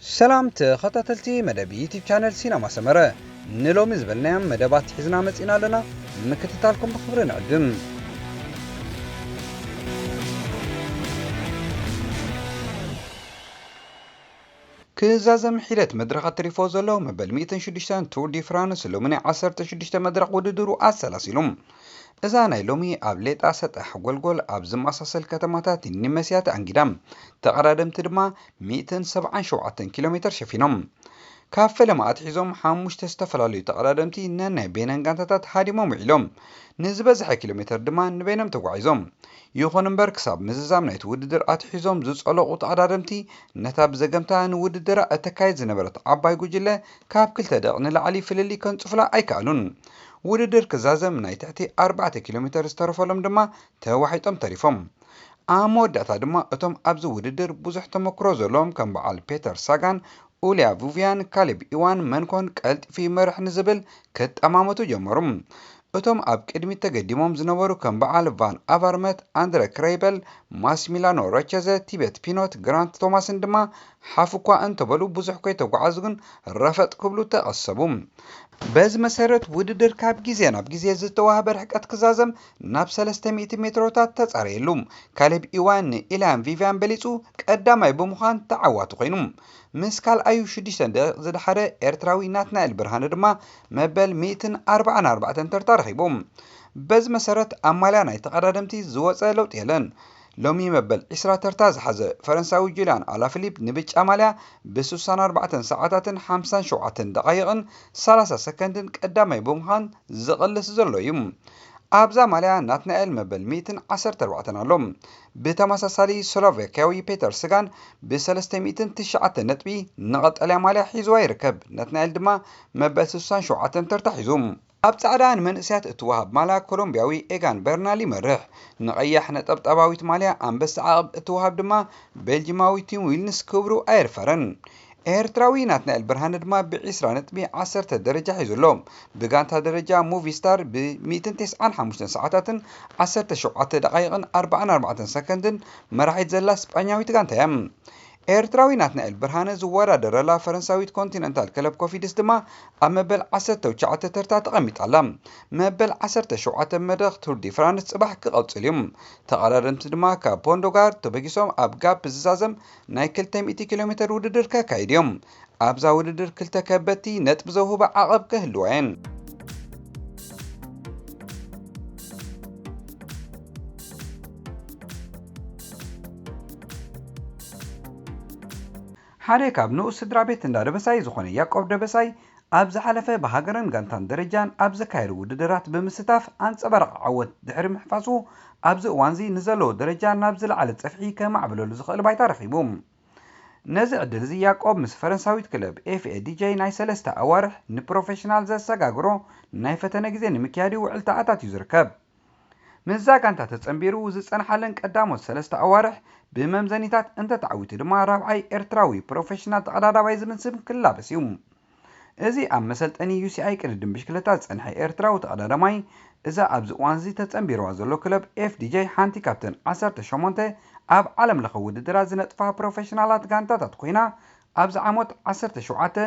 ሰላም ተኸታተልቲ መደብ ዩቲብ ቻነል ሲነማ ሰመረ፣ ንሎሚ ዝበልናዮም መደባት ሒዝና መጺና ኣለና። ምክትታልኩም ብኽብሪ ንዕድም። ክዛዘም ሒደት መድረኻት ተሪፎ ዘሎ መበል ሚእትን ሽዱሽተን ቱር ዲ ፍራንስ ሎሚ ናይ ዓሰርተ ሽዱሽተ መድረኽ ውድድሩ ኣሰላሲሉ። እዛ ናይ ሎሚ ኣብ ሌጣ ሰጣሕ ጎልጎል ኣብ ዝመሳሰል ከተማታት ኒመስያ ተኣንጊዳ። ተቐዳደምቲ ድማ ሚእትን ሰብዓን ሸውዓተን ኪሎ ሜተር ሸፊኖም። ካብ ፈለማ ኣትሒዞም ሓሙሽተ ዝተፈላለዩ ተቐዳደምቲ ነናይ በይነን ጋንታታት ሃዲሞም ውዒሎም። ንዝበዝሐ ኪሎ ሜተር ድማ ንበይኖም ተጓዒዞም። ይኹን እምበር ክሳብ ምዝዛም ናይቲ ውድድር ኣትሒዞም ዝጸለቑ ተቐዳደምቲ ነታ ብዘገምታ ንውድድራ እተካይድ ዝነበረት ዓባይ ጉጅለ ካብ ክልተ ደቕ ንላዕሊ ፍልልይ ከንጽፉላ ኣይከኣሉን። ውድድር ክዛዘም ናይ ትሕቲ ኣርባዕተ ኪሎ ሜተር ዝተረፈሎም ድማ ተዋሒጦም ተሪፎም። ኣብ መወዳእታ ድማ እቶም ኣብዚ ውድድር ብዙሕ ተመክሮ ዘለዎም ከም በዓል ፔተር ሳጋን፣ ኡልያ ቪቪያን፣ ካሌብ ኢዋን መንኮን ቀልጢፉ ይመርሕ ንዝብል ክጠማመቱ ጀመሩ። እቶም ኣብ ቅድሚት ተገዲሞም ዝነበሩ ከም በዓል ቫን ኣቨርመት፣ ኣንድረ ክሬበል፣ ማሲሚላኖ ሮቸዘ፣ ቲቤት ፒኖት፣ ግራንት ቶማስን ድማ ሓፍ እኳ እንተበሉ ብዙሕ ከይተጓዓዙ ግን ረፈጥ ክብሉ ተቐሰቡ። በዚ መሰረት ውድድር ካብ ግዜ ናብ ግዜ ዝተዋህበ ርሕቀት ክዛዘም ናብ ሰለስተ ሚእቲ ሜትሮታት ተጻረየሉ። ካሌብ ኢዋን ንኢልያን ቪቪያን በሊጹ ቀዳማይ ብምዃን ተዓዋቲ ኮይኑ። ምስ ካልኣዩ ሽዱሽተ ደቂቕ ዝደሓረ ኤርትራዊ ናትናኤል ብርሃነ ድማ መበል ሚእትን ኣርባዓን ኣርባዕተን ተርታ ረኺቡ። በዚ መሰረት ኣብ ማልያ ናይ ተቐዳደምቲ ዝወጸ ለውጢ የለን። ሎሚ መበል ዒስራ ተርታ ዝሓዘ ፈረንሳዊ ጁልያን ኣላፊሊፕ ንብጫ ማልያ ብስሳን ኣርባዕተን ሰዓታትን ሓምሳን ሸውዓተን ደቓይቕን ሰላሳ ሰከንድን ቀዳማይ ብምዃን ዝቕልስ ዘሎ እዩ። ኣብዛ ማልያ ናትናኤል መበል ሚእትን ዓሰርተ ኣርባዕተን ኣሎ። ብተመሳሳሊ ስሎቫክያዊ ፔተር ስጋን ብሰለስተ ሚእትን ትሽዓተ ነጥቢ ንቐጠልያ ማልያ ሒዝዋ ይርከብ። ናትናኤል ድማ መበል ስሳን ሸውዓተን ተርታ ሒዙ። ኣብ ጻዕዳ ንመንእሰያት እትወሃብ ማልያ ኮሎምብያዊ ኤጋን በርናል ይመርሕ። ንቐያሕ ነጠብጣባዊት ማልያ ኣንበሳ ዓቐብ እትወሃብ ድማ ቤልጂማዊ ቲም ዊልንስ ክብሩ ኣየድፈረን። ኤርትራዊ ናትናኤል ብርሃነ ድማ ብዒስራ ነጥቢ ዓሰርተ ደረጃ ሒዙ ኣሎ። ብጋንታ ደረጃ ሙቪስታር ብሚእትን ተስዓን ሓሙሽተን ሰዓታትን ዓሰርተ ሸውዓተ ደቓይቕን ኣርባዓን ኣርባዕተን ሰከንድን መራሒት ዘላ ስጳኛዊት ጋንታ እያ። ኤርትራዊ ናትናኤል ብርሃነ ዝወዳደረላ ፈረንሳዊት ኮንቲነንታል ክለብ ኮፊድስ ድማ ኣብ መበል ዓሰርተ ትሽዓተ ተርታ ተቐሚጣ ኣላ። መበል ዓሰርተ ሸውዓተ መድረኽ ቱር ዲ ፍራንስ ጽባሕ ክቐጽል እዩ። ተቐዳደምቲ ድማ ካብ ፖንዶጋር ተበጊሶም ኣብ ጋፕ ዝዛዘም ናይ ክልተ ሚእቲ ኪሎ ሜተር ውድድር ከካይዱ እዮም። ኣብዛ ውድድር ክልተ ከበድቲ ነጥቢ ዘውህባ ዓቐብ ክህልዋ እየን። ሓደ ካብ ንኡስ ስድራ ቤት እንዳ ደበሳይ ዝኾነ ያቆብ ደበሳይ፣ ኣብ ዝሓለፈ ብሃገርን ጋንታን ደረጃን ኣብ ዘካየዱ ውድድራት ብምስታፍ ኣንጸባራቒ ዓወት ድሕሪ ምሕፋሱ፣ ኣብዚ እዋንዚ ንዘለዎ ደረጃ ናብ ዝለዓለ ጸፍሒ ከማዕብለሉ ዝኽእል ባይታ ረኺቡ። ነዚ ዕድል እዚ ያቆብ ምስ ፈረንሳዊት ክለብ ኤፍ ኤ ዲ ጄ ናይ ሰለስተ ኣዋርሕ ንፕሮፌሽናል ዘሰጋግሮ ናይ ፈተነ ግዜ ንምክያድ ውዕል ተኣታትዩ ዝርከብ። ምስዛ ጋንታ ተጸንቢሩ ዝጸንሓለን ቀዳሞት ሰለስተ ኣዋርሕ ብመምዘኒታት እንተተዓዊቱ ድማ ራብዓይ ኤርትራዊ ፕሮፌሽናል ተቐዳዳማይ ዝብል ስም ክላበስ እዩ። እዚ ኣብ መሰልጠኒ ዩ ሲ ኣይ ቅድድም ብሽክለታ ዝጸንሐ ኤርትራዊ ተቐዳዳማይ፣ እዛ ኣብዚ እዋንዚ ተጸንቢርዋ ዘሎ ክለብ ኤፍ ዲ ጄ ሓንቲ ካብተን ዓሰርተ ሸሞንተ ኣብ ዓለምለኸ ውድድራት ዝነጥፋ ፕሮፌሽናላት ጋንታታት ኮይና፣ ኣብዚ ዓመት ዓሰርተ ሸውዓተ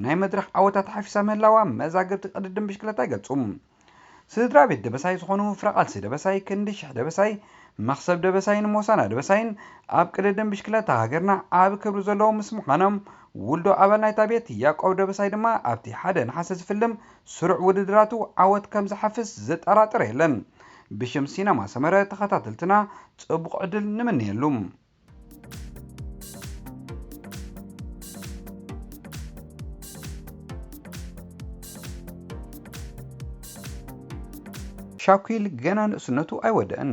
ናይ መድረኽ ዓወታት ሓፊሳ ምህላዋ መዛግብቲ ቅድድም ብሽክለታ ይገልጹ። ስድራ ቤት ደበሳይ ዝኾኑ ፍረቓልሲ ደበሳይ፣ ክንዲ ሽሕ ደበሳይ፣ መኽሰብ ደበሳይን ሞሳና ደበሳይን ኣብ ቅድድም ብሽክለታ ሃገርና ዓቢ ክብሪ ዘለዎም ምስ ምዃኖም፣ ውልዶ ኣባል ናይታ ቤት ያቆብ ደበሳይ ድማ ኣብቲ ሓደ ነሓሰ ዝፍልም ስሩዕ ውድድራቱ ዓወት ከም ዝሓፍስ ዘጠራጥር የለን። ብሽም ሲነማ ሰመረ ተኸታተልትና ጽቡቕ ዕድል ንምነየሉ። ሻኩል ገና ንእስነቱ ኣይወደአን።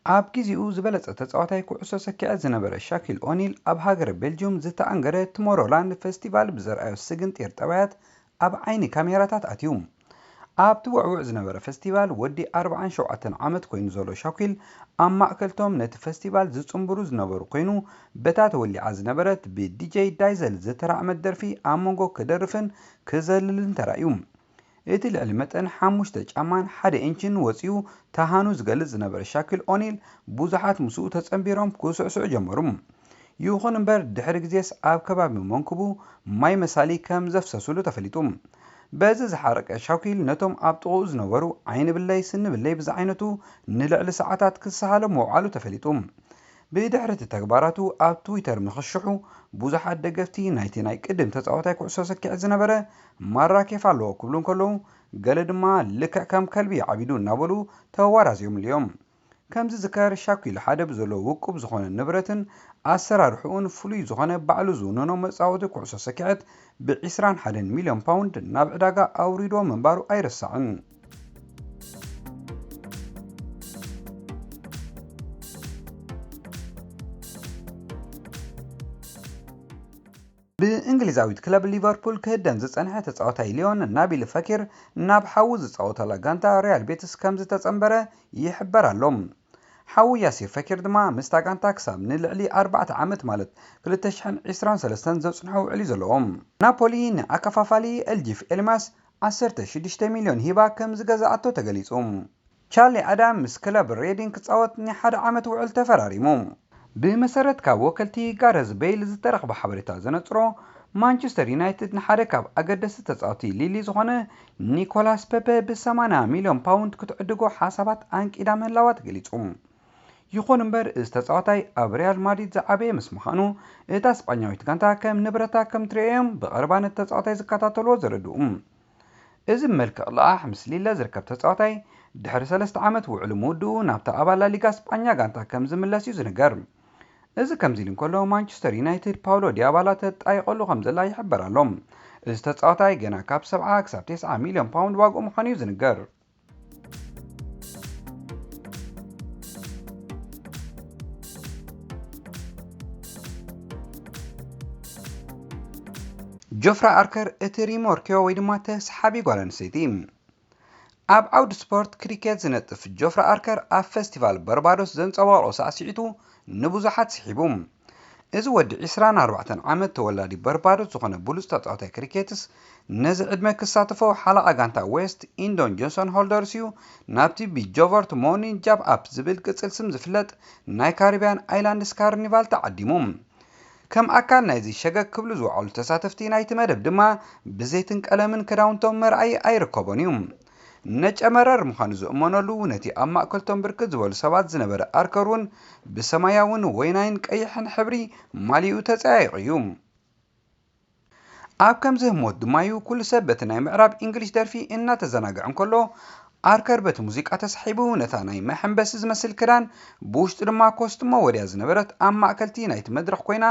ኣብ ግዜኡ ዝበለጸ ተጻዋታይ ኩዕሶ ሰኪዐት ዝነበረ ሻኪል ኦኒል ኣብ ሃገረ ቤልጅዩም ዝተኣንገረ ቱሞሮላንድ ፈስቲቫል ብዘርኣዮ ስግንጢር ጠባያት ኣብ ዓይኒ ካሜራታት ኣትዩ። ኣብቲ ውዕውዕ ዝነበረ ፈስቲቫል ወዲ ኣርባዓን ሸውዓተን ዓመት ኮይኑ ዘሎ ሻኩል ኣብ ማእከልቶም ነቲ ፈስቲቫል ዝጽንብሩ ዝነበሩ ኮይኑ በታ ተወሊዓ ዝነበረት ብዲጄ ዳይዘል ዝተራዕመት ደርፊ ኣብ መንጎ ክደርፍን ክዘልልን ተራእዩ። እቲ ልዕሊ መጠን ሓሙሽተ ጫማን ሓደ ኢንችን ወጺኡ ተሃኑ ዝገልጽ ዝነበረ ሻኪል ኦኒል ብዙሓት ምስኡ ተጸንቢሮም ክስዕስዑ ጀመሩ። ይኹን እምበር ድሕሪ ግዜስ ኣብ ከባቢ መንኩቡ ማይ መሳሊ ከም ዘፍሰሱሉ ተፈሊጡ። በዚ ዝሓረቀ ሻኩል ነቶም ኣብ ጥቕኡ ዝነበሩ ዓይኒ ብለይ ስኒ ብለይ ብዝዓይነቱ ንልዕሊ ሰዓታት ክሰሃሎም ምውዓሉ ተፈሊጡ። ብድሕሪ እቲ ተግባራቱ ኣብ ትዊተር ምኽሽሑ ብዙሓት ደገፍቲ ናይቲ ናይ ቅድም ተጻዋታይ ኩዕሶ ሰኪዐት ዝነበረ ማራ ኬፋ ኣለዎ ክብሉ እንከለዉ፣ ገለ ድማ ልክዕ ከም ከልቢ ዓቢዱ እናበሉ ተዋራዝዮምሉ እዮም። ከም ዝዝከር ሻኩል ሓደ ብዘለዎ ውቁብ ዝኾነ ንብረትን ኣሰራርሕኡን ፍሉይ ዝኾነ ባዕሉ ዝውንኖ መጻወቲ ኩዕሶ ሰኪዐት ብ ዕስራን ሓደን ሚልዮን ፓውንድ ናብ ዕዳጋ ኣውሪድዎ ምንባሩ ኣይርሳዕን። ብእንግሊዛዊት ክለብ ሊቨርፑል ክህደን ዝጸንሐ ተጻዋታይ ሊዮን ናቢል ፈኪር ናብ ሓዉ ዝጻወተላ ጋንታ ሪያል ቤትስ ከም ዝተጸንበረ ይሕበር ኣሎ። ሓዉ ያሲር ፈኪር ድማ ምስታ ጋንታ ክሳብ ንልዕሊ ኣርባዕተ ዓመት ማለት ክልተ ሽሕን ዕስራን ሰለስተን ዘጽንሖ ውዕል እዩ ዘለዎ። ናፖሊ ንኣከፋፋሊ ኤልጂፍ ኤልማስ ዓሰርተ ሽዱሽተ ሚልዮን ሂባ ከም ዝገዝኣቶ ተገሊጹ። ቻርሊ ኣዳም ምስ ክለብ ሬዲንግ ክጻወት ናይ ሓደ ዓመት ውዕል ተፈራሪሙ። ብመሰረት ካብ ወከልቲ ጋረዝ ቤይል ዝተረኽበ ሓበሬታ ዘነጽሮ፣ ማንቸስተር ዩናይትድ ንሓደ ካብ ኣገደስቲ ተጻወቲ ሊሊ ዝኾነ ኒኮላስ ፔፔ ብ ሰማንያ ሚልዮን ፓውንድ ክትዕድጎ ሓሳባት ኣንቂዳ ምህላዋ ተገሊጹ። ይኹን እምበር፣ እዚ ተጻዋታይ ኣብ ሪያል ማድሪድ ዝዓበየ ምስ ምዃኑ፣ እታ ስጳኛዊት ጋንታ ከም ንብረታ ከም ትርእዮ እዮም ብቐረባ ነቲ ተጻዋታይ ዝከታተልዎ ዘረድኡ። እዚ ብመልክዕ ልቓሕ ምስ ሊለ ዝርከብ ተጻዋታይ፣ ድሕሪ ሰለስተ ዓመት ውዕሉ ምውድኡ ናብታ ኣባል ላሊጋ ስጳኛ ጋንታ ከም ዝምለስ እዩ ዝንገር። እዚ ከምዚ ኢሉ እንከሎ፣ ማንቸስተር ዩናይትድ ፓውሎ ዲያባላ ተጣይቐሉ ከም ዘላ ይሕበር ኣሎ። እዚ ተጻዋታይ ገና ካብ ሰብዓ ክሳብ ተስዓ ሚልዮን ፓውንድ ዋግኡ ምዃኑ እዩ ዝንገር። ጆፍራ ኣርከር እቲ ሪሞርኪዮ ወይ ድማ ተስሓቢ ጓል ኣንስተይቲ። ኣብ ዓውዲ ስፖርት ክሪኬት ዝነጥፍ ጆፍራ ኣርከር ኣብ ፈስቲቫል በርባዶስ ዘንጸባረቖ ሳዕስዒቱ ንብዙሓት ስሒቡ። እዚ ወዲ ዕስራን ኣርባዕተን ዓመት ተወላዲ በርባዶስ ዝኾነ ብሉጽ ተጻዋታይ ክሪኬትስ ነዚ ዕድመ ክሳተፎ ሓለቓ ጋንታ ዌስት ኢንዶን ጆንሰን ሆልደርስ እዩ ናብቲ ብጆቨርት ሞርኒንግ ጃብ ኣፕ ዝብል ቅጽል ስም ዝፍለጥ ናይ ካሪብያን ኣይላንድስ ካርኒቫል ተዓዲሙ። ከም ኣካል ናይዚ ሸገግ ክብሉ ዝወዓሉ ተሳተፍቲ ናይቲ መደብ ድማ ብዘይትን ቀለምን ክዳውንቶም መርኣዪ ኣይርከቦን እዩ። ነጨ መረር ምዃኑ ዝእመነሉ ነቲ ኣብ ማእከልቶም ብርክት ዝበሉ ሰባት ዝነበረ ኣርከር እውን ብሰማያውን ወይናይን ቀይሕን ሕብሪ ማልይኡ ተጸያይቑ እዩ። ኣብ ከምዚ ህሞት ድማ እዩ ኩሉ ሰብ በቲ ናይ ምዕራብ እንግሊሽ ደርፊ እናተዘናግዐ እንከሎ፣ ኣርከር በቲ ሙዚቃ ተሳሒቡ ነታ ናይ መሐንበሲ ዝመስል ክዳን ብውሽጡ ድማ ኮስትሞ ወድያ ዝነበረት ኣብ ማእከልቲ ናይቲ መድረኽ ኮይና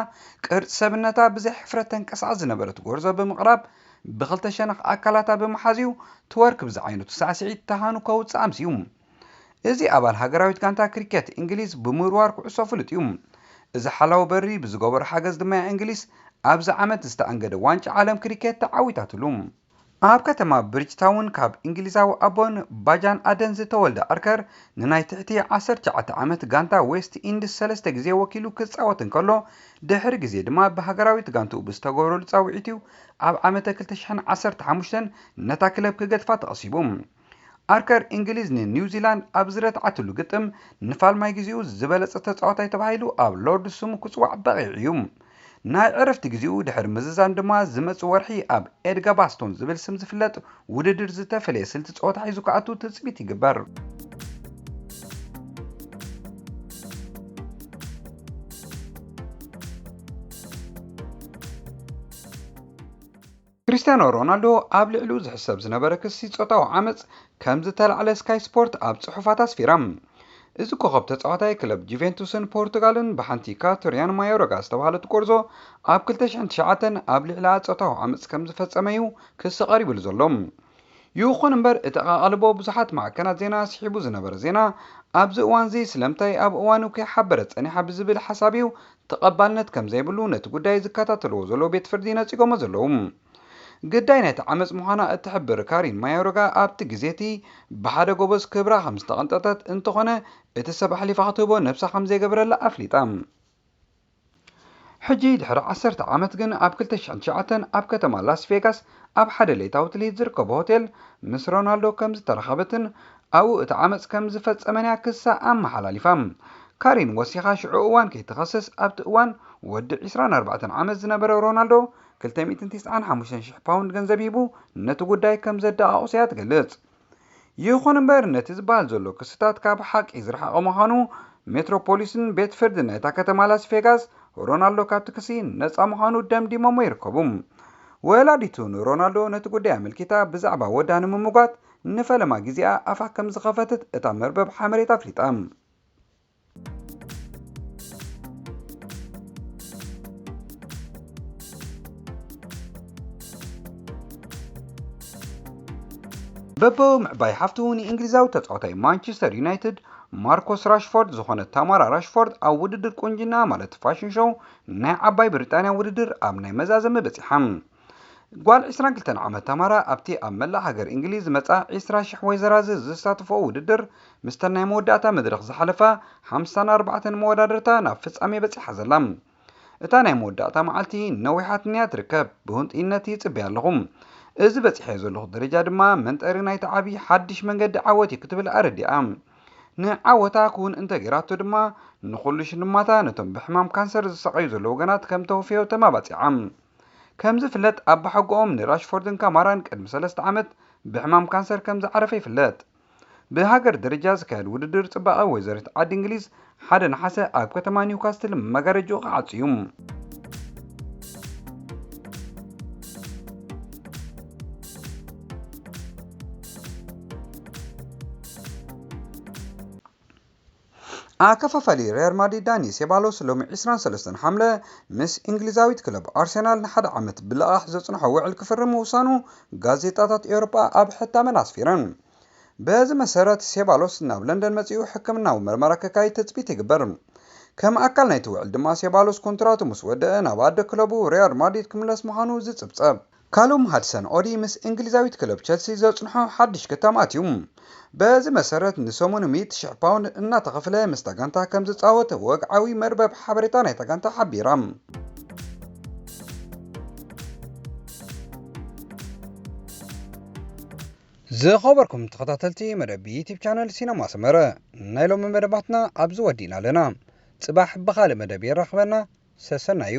ቅርጺ ሰብነታ ብዘይ ሕፍረት ተንቀሳቕስ ዝነበረት ጎርዞ ብምቕራብ ብኽልተ ሸነኽ ኣካላታ ብምሓዝዩ ትወርክ ብዝዓይነቱ ሳዕስዒት ተሃኑ ከውጽእ ኣምስዩ። እዚ ኣባል ሃገራዊት ጋንታ ክሪኬት እንግሊዝ ብምውርዋር ኩዕሶ ፍሉጥ እዩ። እዚ ሓላዊ በሪ ብዝገበሮ ሓገዝ ድማ እያ እንግሊዝ ኣብዚ ዓመት ዝተኣንገደ ዋንጫ ዓለም ክሪኬት ተዓዊታትሉ። ኣብ ከተማ ብሪጅታውን ካብ እንግሊዛዊ ኣቦን ባጃን ኣደን ዝተወልደ ኣርከር ንናይ ትሕቲ ዓሰርተ ትሽዓተ ዓመት ጋንታ ዌስት ኢንድስ ሰለስተ ግዜ ወኪሉ ክጻወት እንከሎ ድሕሪ ግዜ ድማ ብሃገራዊት ጋንትኡ ብዝተገበረሉ ጻውዒት እዩ ኣብ ዓመተ ክልተ ሽሕን ዓሰርተ ሓሙሽተን ነታ ክለብ ክገድፋ ተቐሲቡ። ኣርከር እንግሊዝ ንኒውዚላንድ ኣብ ዝረትዓትሉ ግጥም ንፋልማይ ግዜኡ ዝበለጸ ተጻዋታይ ተባሂሉ ኣብ ሎርድስ ስሙ ክጽዋዕ በቒዑ እዩ። ናይ ዕረፍቲ ግዜኡ ድሕሪ ምዝዛም ድማ ዝመጽእ ወርሒ ኣብ ኤድጋባስቶን ዝብል ስም ዝፍለጥ ውድድር ዝተፈለየ ስልቲ ጸወታ ሒዙ ክኣቱ ትጽቢት ይግበር። ክርስቲያኖ ሮናልዶ ኣብ ልዕሊኡ ዝሕሰብ ዝነበረ ክሲ ጾታዊ ዓመጽ ከም ዝተላዕለ ስካይ ስፖርት ኣብ ጽሑፋት ኣስፊራ። እዚ ኮኸብ ተጻዋታይ ክለብ ጁቬንቱስን ፖርቱጋልን ብሓንቲ ካቶሪያን ማዮረጋ ዝተባህለት ጎርዞ ኣብ ክልተ ሽሕን ትሽዓተን ኣብ ልዕሊኣ ጾታዊ ዓመጽ ከም ዝፈጸመ እዩ ክሲ ቀሪብሉ ዘሎ። ይኹን እምበር፣ እቲ ኣቓልቦ ብዙሓት ማዕከናት ዜና ስሒቡ ዝነበረ ዜና፣ ኣብዚ እዋንዚ ስለምንታይ ኣብ እዋኑ ከይሓበረት ጸኒሓ ብዝብል ሓሳብ እዩ ተቐባልነት ከም ዘይብሉ ነቲ ጉዳይ ዝከታተልዎ ዘለዉ ቤት ፍርዲ ነጺጎሞ ዘለዉ። ግዳይ ናይቲ ዓመጽ ምዃና እትሕብር ካሪን ማዮርጋ ኣብቲ ግዜ እቲ ብሓደ ጎበዝ ክብራ ከም ዝተቐንጠጠት እንተኾነ እቲ ሰብ ኣሕሊፋ ክትህቦ ነብሳ ከም ዘይገበረላ ኣፍሊጣ። ሕጂ ድሕሪ ዓሰርተ ዓመት ግን ኣብ ክልተ ሽሕን ትሽዓተን ኣብ ከተማ ላስ ቬጋስ ኣብ ሓደ ለይታዊ ትልሂት ዝርከቦ ሆቴል ምስ ሮናልዶ ከም ዝተራኸበትን ኣብኡ እቲ ዓመጽ ከም ዝፈጸመን እያ ክሳ ኣመሓላሊፋ። ካሪን ወሲኻ ሽዑ እዋን ከይትኸስስ ኣብቲ እዋን ወዲ ዕስራን ኣርባዕተን ዓመት ዝነበረ ሮናልዶ ክልተ ሚእትን ትስዓን ሓሙሽተን ሽሕ ፓውንድ ገንዘብ ሂቡ ነቲ ጉዳይ ከም ዘደቓቕሶ እያ ትገልጽ። ይኹን እምበር ነቲ ዝበሃል ዘሎ ክስታት ካብ ሓቂ ዝረሓቐ ምዃኑ ሜትሮፖሊስን ቤት ፍርድን ናይታ ከተማ ላስ ቬጋስ ሮናልዶ ካብቲ ክሲ ነጻ ምዃኑ ደምዲሞሞ ይርከቡ። ወላዲቱ ንሮናልዶ ነቲ ጉዳይ ኣመልኪታ ብዛዕባ ወዳ ንምምጓት ንፈለማ ግዜኣ ኣፋ ከም ዝኸፈተት እታ መርበብ ሓበሬታ ኣፍሊጣ። በቦ ምዕባይ ሓፍቱ ንእንግሊዛዊ ተጻዋታይ ማንቸስተር ዩናይትድ ማርኮስ ራሽፎርድ ዝኾነት ታማራ ራሽፎርድ ኣብ ውድድር ቁንጅና ማለት ፋሽን ሾው ናይ ዓባይ ብሪጣንያ ውድድር ኣብ ናይ መዛዘሚ በጺሓ። ጓል ዕስራን ክልተን ዓመት ታማራ ኣብቲ ኣብ መላእ ሃገር እንግሊዝ ዝመጻ ዕስራ ሽሕ ወይዘራዝር ዝሳተፍኦ ውድድር ምስተን ናይ መወዳእታ መድረኽ ዝሓለፋ ሓምሳን ኣርባዕተን መወዳድርታ ናብ ፍጻሜ በጺሓ ዘላ። እታ ናይ መወዳእታ መዓልቲ ነዊሓትኒ እያ ትርከብ። ብህንጡይነት ይጽበያ ኣለኹ። እዚ በጺሐዮ ዘለኹ ደረጃ ድማ መንጠሪ ናይቲ ዓቢ ሓድሽ መንገዲ ዓወት እዩ ክትብል ኣረዲኣ። ንዓወታ ክውን እንተገይራቶ ድማ ንኹሉ ሽልማታ ነቶም ብሕማም ካንሰር ዝሰቐዩ ዘለዉ ወገናት ከም ተወፍዮ ተማባጺዓ። ከም ዝፍለጥ ኣባሓጎኦም ንራሽፎርድን ካማራን ቅድሚ ሰለስተ ዓመት ብሕማም ካንሰር ከም ዝዓረፈ ይፍለጥ። ብሃገር ደረጃ ዝካየድ ውድድር ጽባቐ ወይዘሪት ዓዲ እንግሊዝ ሓደ ነሓሰ ኣብ ከተማ ኒውካስትል መጋረጅኡ ክዓጽ እዩ። ኣከፋፋሊ ሪያል ማድሪድ ዳኒ ሴባሎስ ሎሚ ዕስራን ሰለስተን ሓምለ ምስ እንግሊዛዊት ክለብ ኣርሰናል ንሓደ ዓመት ብልቓሕ ዘጽንሖ ውዕል ክፍርም ምውሳኑ ጋዜጣታት ኤውሮጳ ኣብ ሕታመን ኣስፊረን። በዚ መሰረት ሴባሎስ ናብ ለንደን መጺኡ ሕክምናዊ ምርመራ ከካይድ ትጽቢት ይግበር። ከም ኣካል ናይቲ ውዕል ድማ ሴባሎስ ኮንትራቱ ምስ ወደአ ናብ ኣደ ክለቡ ሪያል ማድሪድ ክምለስ ምዃኑ ዝጽብጸብ። ካሉም ሃድሰን ኦዲ ምስ እንግሊዛዊት ክለብ ቸልሲ ዘጽንሖ ሓድሽ ክታም ኣትዩ። በዚ መሰረት ንሰሙኑ ሚእቲ ሽሕ ፓውንድ እናተኸፍለ ምስታ ጋንታ ከም ዝጻወት ወግዓዊ መርበብ ሓበሬታ ናይታ ጋንታ ሓቢራ። ዝኸበርኩም ተኸታተልቲ መደብ ዩቲብ ቻነል ሲነማ ሰመረ፣ ናይ ሎሚ መደባትና ኣብዚ ወዲእና ኣለና። ጽባሕ ብኻልእ መደብ የራኽበና። ሰሰናዩ።